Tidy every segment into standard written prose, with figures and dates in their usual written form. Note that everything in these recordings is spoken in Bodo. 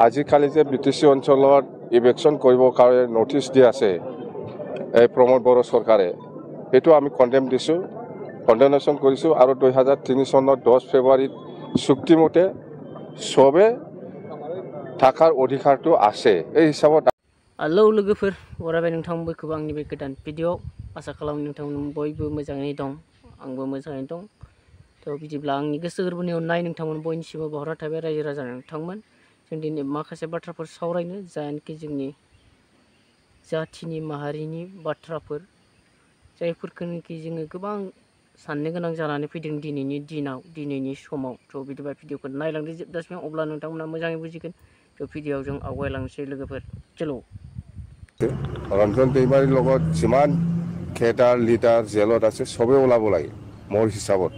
আজিকালি যে বিটিসি অঞ্চলত ইলেকশন কৰিবৰ কাৰণে নোটিছ দি আছে এই প্ৰমোদ বড়ো চৰকাৰে, সেইটো আমি কণ্ডেম দিছোঁ, কণ্ডেনেশ্যন কৰিছোঁ। আৰু 2003 চনৰ 10 ফেব্ৰুৱাৰীত চুক্তিমতে চবে থাকাৰ অধিকাৰটো আছে। এই হিচাপত हेलौ लोगोफोर, बरायबाय नोंथां बयखौबो आंनि बे गोदान भिडिअ। आसा खालामो नोंथां बयबो मोजाङै दं, आंबो मोजाङै दं। थ' बिदिब्ला आंनि गोसो गोरबोनि अननाय नोंथांमोन बयनिसिमबो बावहरना थाबाय रायजो राजा नोंथांमोन। जों दिनै माखासे बाथ्राफोर सावरायनो, जायनोखि जोंनि जाथिनि माहारिनि बाथ्राफोर, जायफोरखौनोखि जोङो गोबां साननो गोनां जानानै फैदों दिनैनि दिनाव, दिनैनि समाव। थ' बिदिबा भिडिअखौ नायलांदो जोबजासिम, अब्ला नोंथांमोना मोजाङै बुजिगोन। थ' भिडिअआव जों आवगायलांनोसै लोगोफोर, चलो। ৰঞ্জন दैमाৰীৰ লগত যিমান কেডাৰ লিডাৰ জেলত আছে চবেই ওলাব লাগে। মোৰ হিচাপত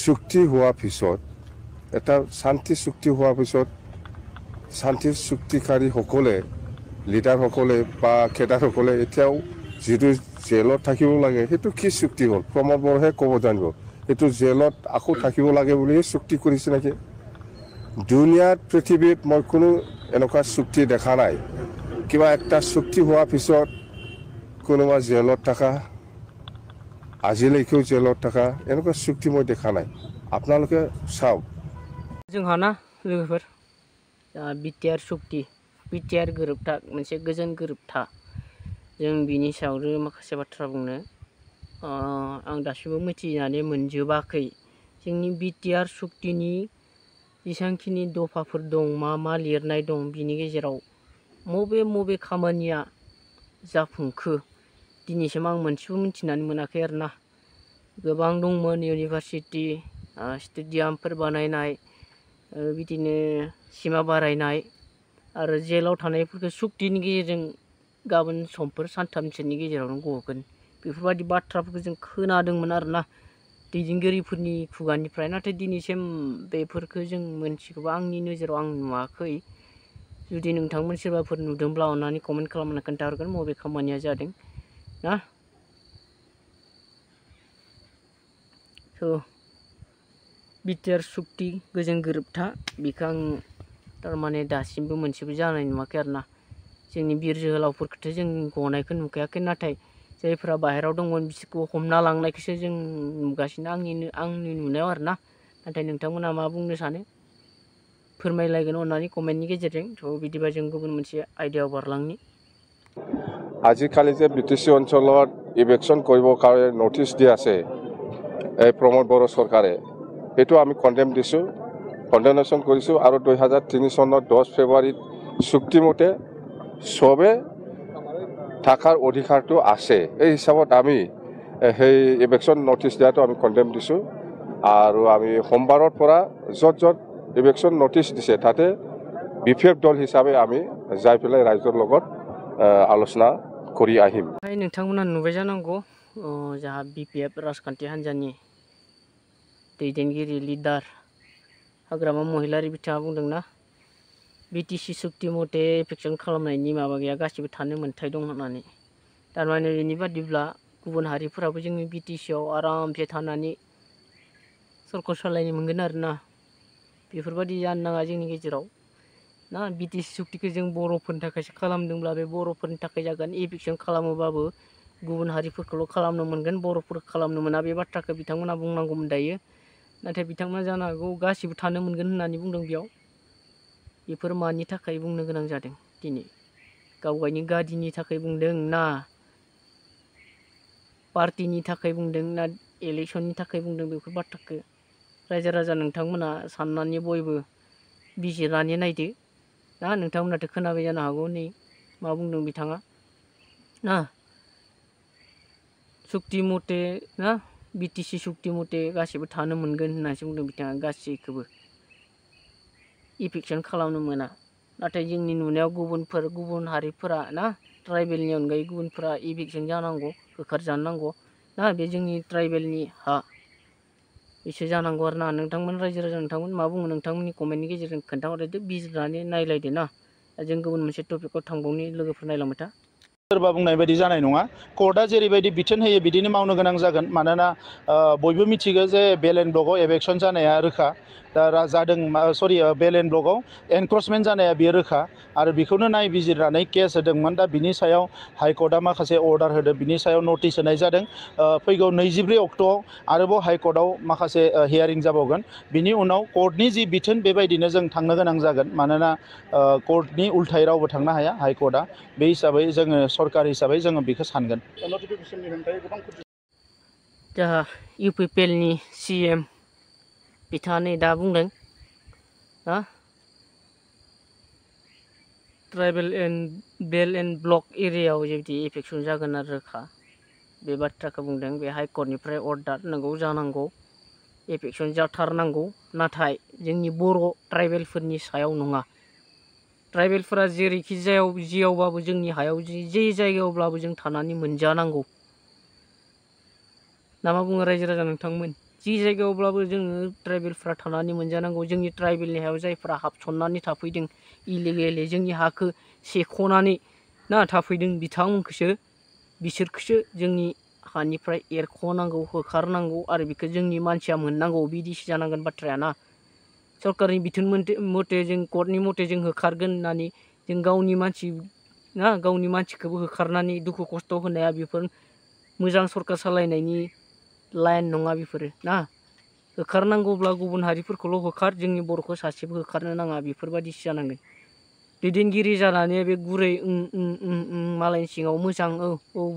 চুক্তি হোৱাৰ পিছত, এটা শান্তি চুক্তি হোৱাৰ পিছত শান্তি চুক্তিকাৰীসকলে, লিডাৰসকলে বা কেডাৰসকলে এতিয়াও যিটো জেলত থাকিব লাগে, সেইটো কি চুক্তি হ'ল? প্ৰমোদ বড়োহে ক'ব জানিব। সেইটো জেলত আকৌ থাকিব লাগে বুলিয়ে চুক্তি কৰিছে নেকি? দুনিয়াত পৃথিৱীত মই কোনো এনেকুৱা চুক্তি দেখা নাই। কিবা একটা চুক্তি হোৱাৰ পিছত কোনোবা জেলত থকা, আজিলৈকেও জেলত থকা, এনেকুৱা চুক্তি মই দেখা নাই। আপোনালোকে চাওক। जोंहा ना लोगोफोर, बिटिआर चुक्ति, बिटिआर गोरोबथा, मोनसे गोजोन गोरोबथा, जों बिनि सायावनो माखासे बाथ्रा बुंनो आं दासिमबो मिथिनानै मोनजोबाखै। जोंनि बिटिआर चुक्तिनि जेसांखिनि दफाफोर दं, मा लिरनाय दं, बिनि गेजेराव मबे मबे खामानिया जाफुंखो दिनैसिम आं मोनसेबो मिथिनानै मोनाखै आरोना। गोबां दंमोन, इउनिभारसिटि, स्टेडियामफोर बानायनाय, बिदिनो सिमा बारायनाय, आरो जेलाव थानायफोरखौ सुक्तिनि गेजेरजों गाबोन समफोर सानथामसोनि गेजेरावनो गगोन, बेफोरबायदि बाथ्राफोरखौ जों खोनादोंमोन आरोना दैदेनगिरिफोरनि खुगानिफ्राय। नाथाय दिनैसिम बेफोरखौ जों मोनथिगौबा आंनि नोजोराव आं नुवाखै। जुदि नोंथांमोन सोरबाफोर नुदोंब्ला अननानै कमेन्ट खालामना खोन्थाहरगोन बबे खामानिया जादों ना। थ' बिटिआर चुक्ति, गोजोन गोरोबथा, बेखौ आं थारमाने दासिमबो मोनसेबो जानाय नुवाखै आरोना। जोंनि बिर जोहोलावफोरखौथ' जों गनायखौ नुखायाखै, नाथाय जायफोरा बाहेरायाव दंमोन बिसोरखौ हमना लांनायखौसो जों नुगासिनो आंनि नुनायाव आरोना। नाथाय नोंथांमोना मा बुंनो सानो फोरमायलायगोन अननानै कमेन्टनि गेजेरजों। थ' बिदिबा जों गुबुन मोनसे आयदायाव बारलांनि। আজিকালি যে বিটিসি অঞ্চলত ইলেকশন কৰিবৰ কাৰণে নোটিছ দি আছে এই প্ৰমোদ বড়ো চৰকাৰে, সেইটো আমি কণ্ডেম দিছোঁ, কণ্ডেনেশ্যন কৰিছোঁ। আৰু 2003 চনৰ 10 ফেব্ৰুৱাৰীত চুক্তিমতে চবে থাকাৰ অধিকাৰটো আছে। এই হিচাপত আমি সেই ইলেকশন নটিছ দিয়াটো আমি কণ্ডেম দিছোঁ। আৰু আমি সোমবাৰৰ পৰা য'ত য'ত ইলেকশন নটিছ দিছে তাতে বিপিএফ দল হিচাপে আমি যাই পেলাই ৰাইজৰ লগত आलोचना करि आहिम। नोंथांमोना नुबाय जानांगौ, जोंहा बिपिएफ राजखान्थि हान्जानि दैदेनगिरि लिडार हाग्रामा महिलारि बिथाङा बुंदोंना बिटिसि चुक्ति मथे इफेक्सन खालामनायनि माबा गैया, गासिबो थानो मोन्थाय दं होननानै। थारमाने बेनि बादिब्ला गुबुन हारिफोराबो जोंनि बिटिसिआव आरामसे थानानै सरकार सालायनो मोनगोन आरोना। बेफोरबायदि जानो नाङा जोंनि गेजेराव ना। बिटिसि चुक्तिखौ जों बर'फोरनि थाखायसो खालामदोंब्ला बे बर'फोरनि थाखाय जागोन। इफेक्सन खालामोबाबो गुबुन हारिफोरखौल' खालामनो मोनगोन, बर'फोरखौ खालामनो मोना। बे बाथ्राखौ बिथांमोना बुंनांगौमोन दायो। नाथाय बिथांमोना जानो हागौ गासिबो थानो मोनगोन होननानै बुंदों बेयाव। बेफोर मानि थाखाय बुंनो गोनां जादों दिनै? गावगायनि गादिनि थाखाय बुंदों ना पार्टिनि थाखाय बुंदों ना इलेक्सननि थाखाय बुंदों? बेफोर बाथ्राखौ रायजो राजा नोंथांमोना साननानै बयबो बिजिरनानै नायदो ना। नोंथांमोनाथ' खोनाबाय जानो हागौ नै मा बुंदों बिथाङा ना। चुक्ति मथे ना, बिटिसि चुक्ति मथे गासिबो थानो मोनगोन होननासो बुंदों बिथाङा। गासैखौबो इफेक्सन खालामनो मोना। नाथाय जोंनि नुनायाव गुबुन हारिफोरा ना, ट्राइबेलनि अनगायै गुबुनफोरा इफेक्सन जानांगौ, होखारजानांगौ ना। बे जोंनि ट्राइबेलनि हा, बेसो जानांगौ आरो ना। नोंथांमोन रायजो राजा नोंथांमोन मा बुङो? नोंथांमोननि कमेन्टनि गेजेरजों खोन्थाहरदो, बिजिरनानै नायलायदो ना। जों गुबुन मोनसे टपिकआव थांबावनि, लोगोफोर नायलांबाय था। सोरबा बुंनाय बायदि जानाय नङा। कर्टआ जेरैबायदि बिथोन होयो बिदिनो मावनो गोनां जागोन। मानोना बयबो मिथिगौ जे बेल एन्ड ब्लकआव एभेक्सन जानाया रोखा। दा जादों बेल एन्ड ब्लकआव एनक्रचमेन्ट जानाया बेयो रोखा आरो बेखौनो नायबिजिरनानै केस होदोंमोन। दा बिनि सायाव हाइकर्टआ माखासे अर्डार होदों, बिनि सायाव नटिस होनाय जादों। फैगौ 24 अक्ट'आव आरोबाव हाइकर्टआव माखासे हियारिं जाबावगोन। बिनि उनाव कर्टनि जि बिथोन बेबायदिनो जों थांनो गोनां जागोन। मानोना कर्टनि उल्थायै रावबो थांनो हाया हाइकर्टआ। बे हिसाबै जोङो सरकार हिसाबै जोङो बेखौ सानगोन। दा इउपिपिएलनि CM बिथाङा नै दा बुंदों ट्राइबेल एन्ड बेल एन्ड ब्लक एरियायाव जुदि एफेक्सन जागोन आरो रोखा बे बाथ्राखौ बुंदों। बे हाइकर्टनिफ्राय अर्डार नंगौ जानांगौ, एफेक्सन जाथारनांगौ। नाथाय जोंनि बर' ट्राइबेलफोरनि सायाव नङा। ट्राइबेलफोरा जेरैखि जियावबाबो जोंनि हायाव जे जायगायावब्लाबो जों थानानै मोनजानांगौ। ना मा बुङो रायजो राजा नोंथांमोन? जि जायगायावब्लाबो जोङो ट्राइबेलफ्रा थानानै मोनजानांगौ। जोंनि ट्राइबेलनि हायाव जायफ्रा हाबसननानै थाफैदों इलिगेलि, जोंनि हाखौ सेख'नानै थाफैदों, बिसोरखौसो जोंनि हानिफ्राय एरख'नांगौ, होखारनांगौ आरो बेखौ जोंनि मानसिया मोननांगौ। बिदिसो जानांगोन बाथ्राया ना। सरकारनि बिथोन मथे जों कर्टनि मथे जों होखारगोन होननानै जों गावनि मानसिखौबो होखारनानै दुखु खस्थ' होनाया बेफोर मोजां सरकार सालायनायनि लाइन नङा बेफोरो ना। होखारनांगौब्ला गुबुन हारिफोरखौल' होखार, जोंनि बर'खौ सासेबो होखारनो नाङा। बेफोरबायदिसो जानांगोन। दैदेनगिरि जानानै बे गुरै मालायनि सिङाव मोजां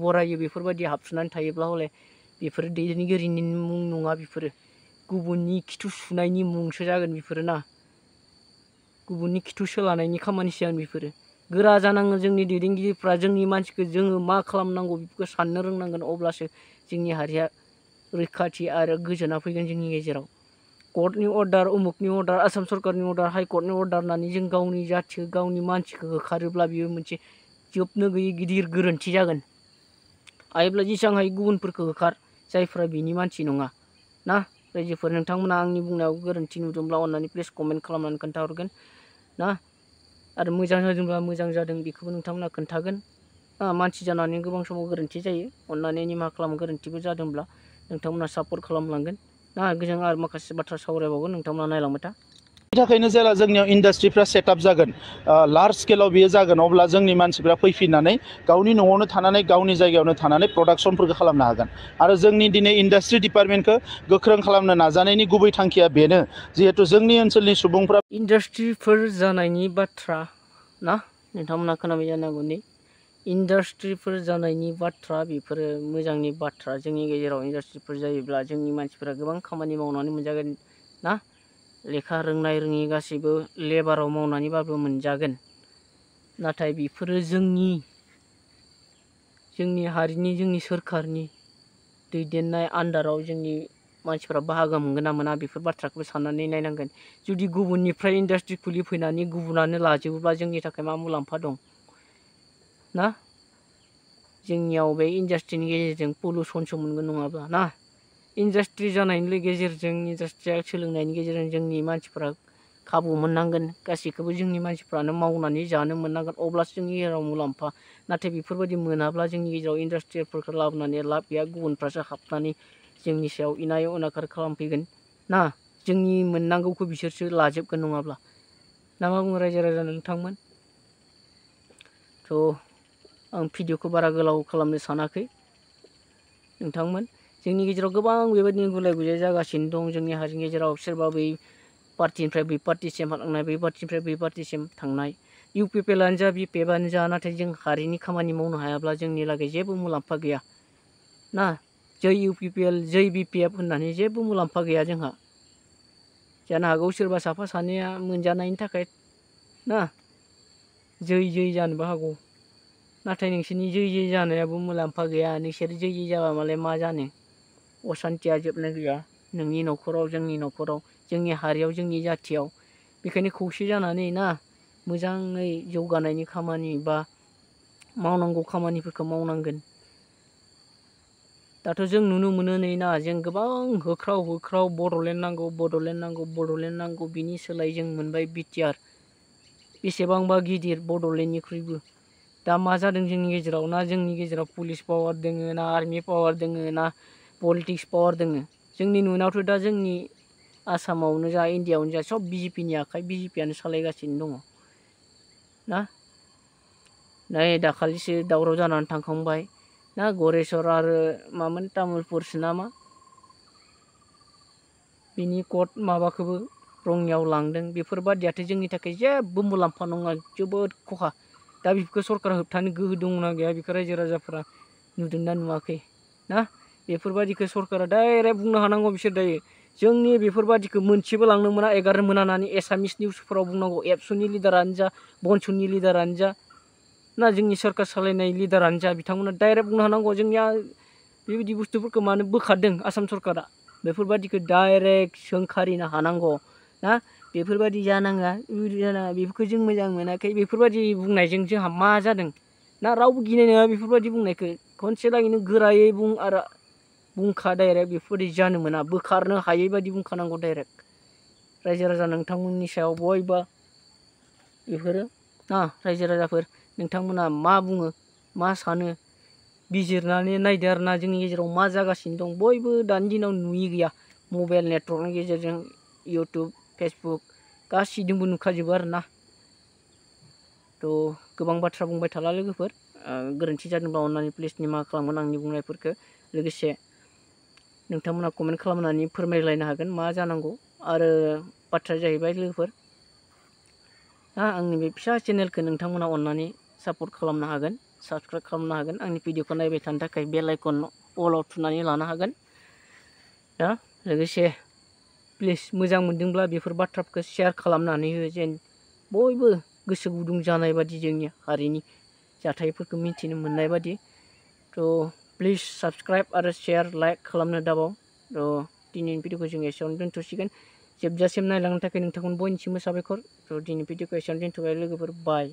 बरायो बेफोरबायदि हाबसोनानै थायोब्ला हले बेफोरो दैदेनगिरिनि मुं नङा। बेफोरो गुबुननि खिथु सुनायनि मुंसो जागोन बेफोरो ना। गुबुननि खिथु सोलानायनि खामानिसो जागोन बेफोरो। गोरा जानांगोन जोंनि दैदेनगिरिफ्रा। जोंनि मानसिखौ जोङो मा खालामनांगौ बेफोरखौ साननो रोंनांगोन। अब्लासो जोंनि हारिया रैखाथि आरो गोजोना फैगोन जोंनि गेजेराव। कर्टनि अर्डार, उमुकनि अर्डार, आसाम सरकारनि अर्डार, हाइकर्टनि अर्डार होननानै जों गावनि जाथिखौ, गावनि मानसिखौ होखारोब्ला बियो मोनसे जोबनो गैयै गिदिर गोरोन्थि जागोन। हायोब्ला जेसां हायो गुबुनफोरखौ होखार, जायफ्रा बिनि मानसि नङा ना। रायजोफोर, नोंथांमोना आंनि बुंनायाव गोरोन्थि नुदोंब्ला अननानै प्लिज कमेन्ट खालामनानै खोन्थाहरगोन ना। आरो मोजां जादोंब्ला मोजां जादों बेखौबो नोंथांमोना खोन्थागोन। मानसि जानानै गोबां समाव गोरोन्थि जायो। अननानै निमाहा खालाम, गोरोन्थिबो जादोंब्ला नोंथांमोना सापर्ट खालामलांगोन ना। जों आरो माखासे बाथ्रा सावरायबावगोन, नोंथांमोना नायलांबाय था। बेनि थाखायनो जेला जोंनियाव इन्डास्ट्रिफ्रा सेटआप जागोन, लार्ज स्केलाव बियो जागोन, अब्ला जोंनि मानसिफ्रा फैफिननानै गावनि न'आवनो थानानै, गावनि जायगायावनो थानानै प्रडाक्सनफोरखौ खालामनो हागोन। आरो जोंनि दिनै इन्डास्ट्रि डिपार्टमेन्टखौ गोख्रों खालामनो नाजानायनि गुबै थांखिया बेनो, जिहेथु जोंनि ओनसोलनि सुबुंफ्रा इन्डास्ट्रिफोर जानायनि बाथ्रा ना, नोंथांमोना खोनाबाय जानांगौ। इन्डास्ट्रिफोर जानायनि बाथ्रा, बेफोरो मोजांनि बाथ्रा। जोंनि गेजेराव इन्डास्ट्रिफोर जायोब्ला जोंनि मानसिफोरा गोबां खामानि मावनानै मोनजागोन ना। लेखा रोंनाय रोङि गासैबो लेबाराव मावनानैबाबो मोनजागोन। नाथाय बेफोरो जोंनि हारिनि, जोंनि सोरखारनि दैदेननाय आन्दाराव जोंनि मानसिफ्रा बाहागो मोनगोन ना मोना, बेफोर बाथ्राखौबो साननानै नायनांगोन। जुदि गुबुननिफ्राय इन्डास्ट्रि खुलिफैनानै गुबुनानो लाजोबोब्ला जोंनि थाखाय मा मुलाम्फा दं ना। जोंनियाव बे इन्डास्ट्रिनि गेजेरजों पलिउसनसो मोनगोन नङाब्ला ना। इन्डास्ट्रि जानायनि गेजेरजों, इन्डास्ट्रिया सोलोंनायनि गेजेरजों जोंनि मानसिफ्रा खाबु मोननांगोन। गासैखौबो जोंनि मानसिफ्रानो मावनानै जानो मोननांगोन, अब्लासो जोंनि गेजेराव मुलाम्फा। नाथाय बेफोरबायदि मोनाब्ला जोंनि गेजेराव इन्डास्ट्रिफोरखौ लाबोनानै लाब गैया। गुबुनफ्रासो हाबनानै जोंनि सायाव इनाय अनागार खालामफैगोन ना। जोंनि मोननांगौखौ बिसोरसो लाजोबगोन नङाब्ला ना। मा बुङो रायजो राजा नोंथांमोन? आं भिडिअखौ बारा गोलाव खालामनो सानाखै नोंथांमोन। जोंनि गेजेराव गोबां बेबायदिनो गुलाय गुजाय जागासिनो दं जोंनि हारिनि गेजेराव। सोरबा बै पार्टिनिफ्राय बै पार्टिसिम थांनाय, बै पार्टिनिफ्राय बै पार्टिसिम थांनाय। इउपिपिएलआनो जा, बिपिएफआनो जा, नाथाय जों हारिनि खामानि मावनो हायाब्ला जोंनि लागै जेबो मुलाम्फा गैया ना। जै इउपिपिएल, जै बिपिएफ होननानै जेबो मुलाम्फा गैया जोंहा। जानो हागौ सोरबा साफा सानैया मोनजानायनि थाखाय ना जै जानोबो हागौ। नाथाय नोंसोरनि जै जानायाबो मुलाम्फा गैया। नोंसोर जै जाबा मालाय मा जानो। असान्थिया जोबनाय गैया नोंनि न'खराव, जोंनि न'खराव, जोंनि हारियाव, जोंनि जाथियाव। बेखायनो खौसे जानानै ना मोजाङै जौगानायनि खामानि बा मावनांगौ खामानिफोरखौ मावनांगोन। दाथ' जों नुनो मोनो नै ना, जों गोबां होख्राव बड'लेण्ड नांगौ, बड'लेण्ड नांगौ, बड'लेण्ड नांगौ। बिनि सोलाय जों मोनबाय बिटिआर। बेसेबांबा गिदिर बड'लेण्डनिख्रुइबो दा मा जादों जोंनि गेजेराव ना जोंनि गेजेराव पुलिस पावार दोङो ना आर्मि पावार दोङो ना पलिटिक्स पावार दोङो जोंनि नुनायावथ' दा जोंनि आसामावनो जा इण्डियाआवनो जा सब बिजेपिनि आखाइ बिजेपियानो सालायगासिनो दङ ना नै दाखालिसो दावराव जानानै थांखांबाय ना गरेस्वर आरो मामोन तामुलपुरसो नामा बिनि कर्ट माबाखौबो रङियाव लांदों बेफोरबादियाथ' जोंनि थाखाय जेबो मुलाम्फा नङा जोबोद खहा दा बेफोरखौ सरकारा होबथानो गोहो दंना गैया बेखौ रायजो राजाफोरा नुदोंना नुवाखै ना बेफोरबादिखौ सरकारा डाइरेक्ट बुंनो हानांगौ बिसोर दायो जोंनि बेफोरबादिखौ मोनसेबो लांनो मोना एगारनो मोना होननानै एसामिस निउसफोराव बुंनांगौ एबसुनि लिडारानो जा बनसुनि लिडारानो जा ना जोंनि सरकार सालायनाय लिडारानो जा बिथांमोना डाइरेक्ट बुंनो हानांगौ जोंनिया बेबायदि बुस्थुफोरखौ मानो बोखारदों आसाम सरकारा बेफोरबादिखौ डाइरेक्ट सोंखारिनो हानांगौ ना बेफोरबादि जानाङा बेबायदि जानाङा बेफोरखौ जों मोजां मोनाखै बेफोरबादि बुंनायजों जोंहा मा जादों ना रावबो गिनाय नङा बेफोरबादि बुंनायखौ खनसे लागैनो गोरायै बुं आरो बुंखा डाइरेक्ट बेफोरबादि जानो मोना बोखारनो हायै बादि बुंखानांगौ डाइरेक्ट रायजो राजा नोंथांमोननि सायाव बयबो बेफोरो ना रायजो राजाफोर नोंथांमोना मा बुङो मा सानो बिजिरनानै नायदो आरोना जोंनि गेजेराव मा जागासिनो दं बयबो दानि दिनाव नुयि गैया मबाइल नेटवर्कनि गेजेरजों इउटुब फेसबुक गासैजोंबो नुखाजोबो आरोना थ' गोबां बाथ्रा बुंबाय थाला लोगोफोर गोरोन्थि जादोंबा अननानै प्लिज निमाहा खालामगोन आंनि बुंनायफोरखौ लोगोसे नोंथांमोना कमेन्ट खालामनानै फोरमायलायनो हागोन मा जानांगौ आरो बाथ्राया जाहैबाय लोगोफोर आंनि बे फिसा चेनेलखौ नोंथांमोना अननानै सापर्ट खालामनो हागोन साबसक्राइब खालामनो हागोन आंनि भिडिअखौ नायबाय थानो थाखाय बेल आइकन अलाव थुनानै लानो हागोन दा लोगोसे प्लिज मोजां मोनदोंब्ला बेफोर बाथ्राफोरखौ शेयार खालामनानै हो जेन बयबो गोसो गुदुं जानाय बादि जोंनि हारिनि जाथायफोरखौ मिथिनो मोननाय बादि थ' प्लिज साबसक्राइब आरो शेयार लाइक खालामनो दाबाव थ' दिनैनि भिडिअखौ जों एसेयावनो दोनथ'सिगोन जोबजासिम नायलांनो थाखाय नोंथांमोन बयनिसिमबो साबायखर थ' दिनै भिडिअखौ एसेयावनो दोनथ'बाय लोगोफोर बाय